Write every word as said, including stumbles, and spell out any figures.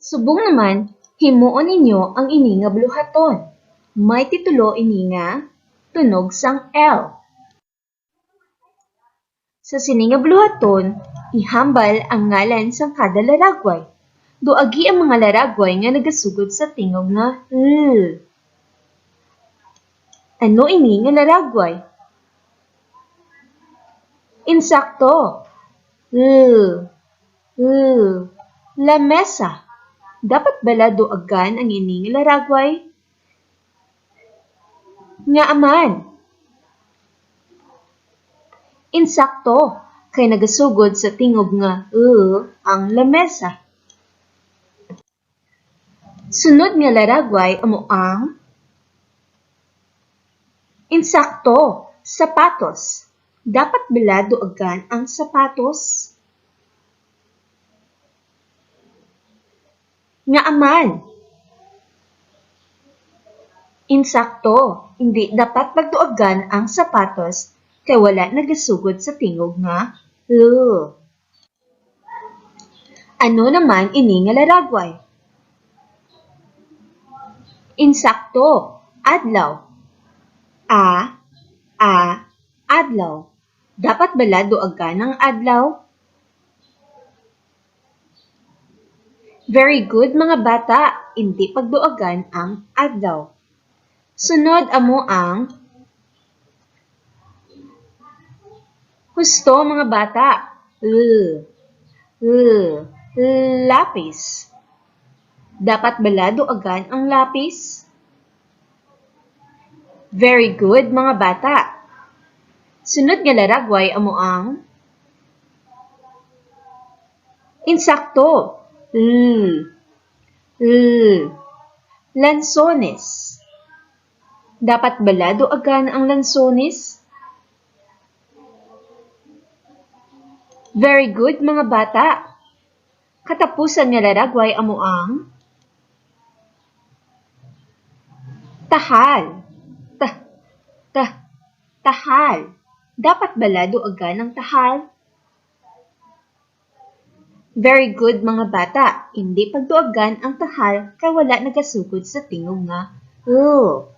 Subong naman, himuon ninyo ang ini nga buluhaton. May titulo ini nga Tunog sang L. Sa sini nga buluhaton, ihambal ang ngalan sang kada laragway. Duagi ang mga laragway nga nagasugod sa tingog nga L. Ano ini nga laragway? Insakto. L. L. Lamesa. Dapat bala duagan ang ini nga laragway? Ngaa man? Insakto, kay nagasugod sa tingog nga L ang lamesa. Sunod nga laragway amo ang insakto, sapatos. Dapat bala duagan ang sapatos? Ngaa man? Insakto, hindi dapat pagduagan ang sapatos kay wala nagasugod sa tingog nga L. Ano naman ini nga laragway? Insakto, adlaw. A, a, adlaw. Dapat bala duagan ang adlaw? Very good, mga bata. Hindi pagduagan ang adlaw. Sunod amo ang husto, mga bata. L, l, lapis. Dapat bala duagan ang lapis? Very good, mga bata. Sunod nga laragway amo ang insakto. L, l, lansones. Dapat bala duagan ang lansones? Very good, mga bata. Katapusan nga laragway amo ang tahal. Tah, tah, tahal. Dapat bala duagan ang tahal? Very good, mga bata. Hindi pagduagan ang tahal kay wala nagasugod sa tingog nga L.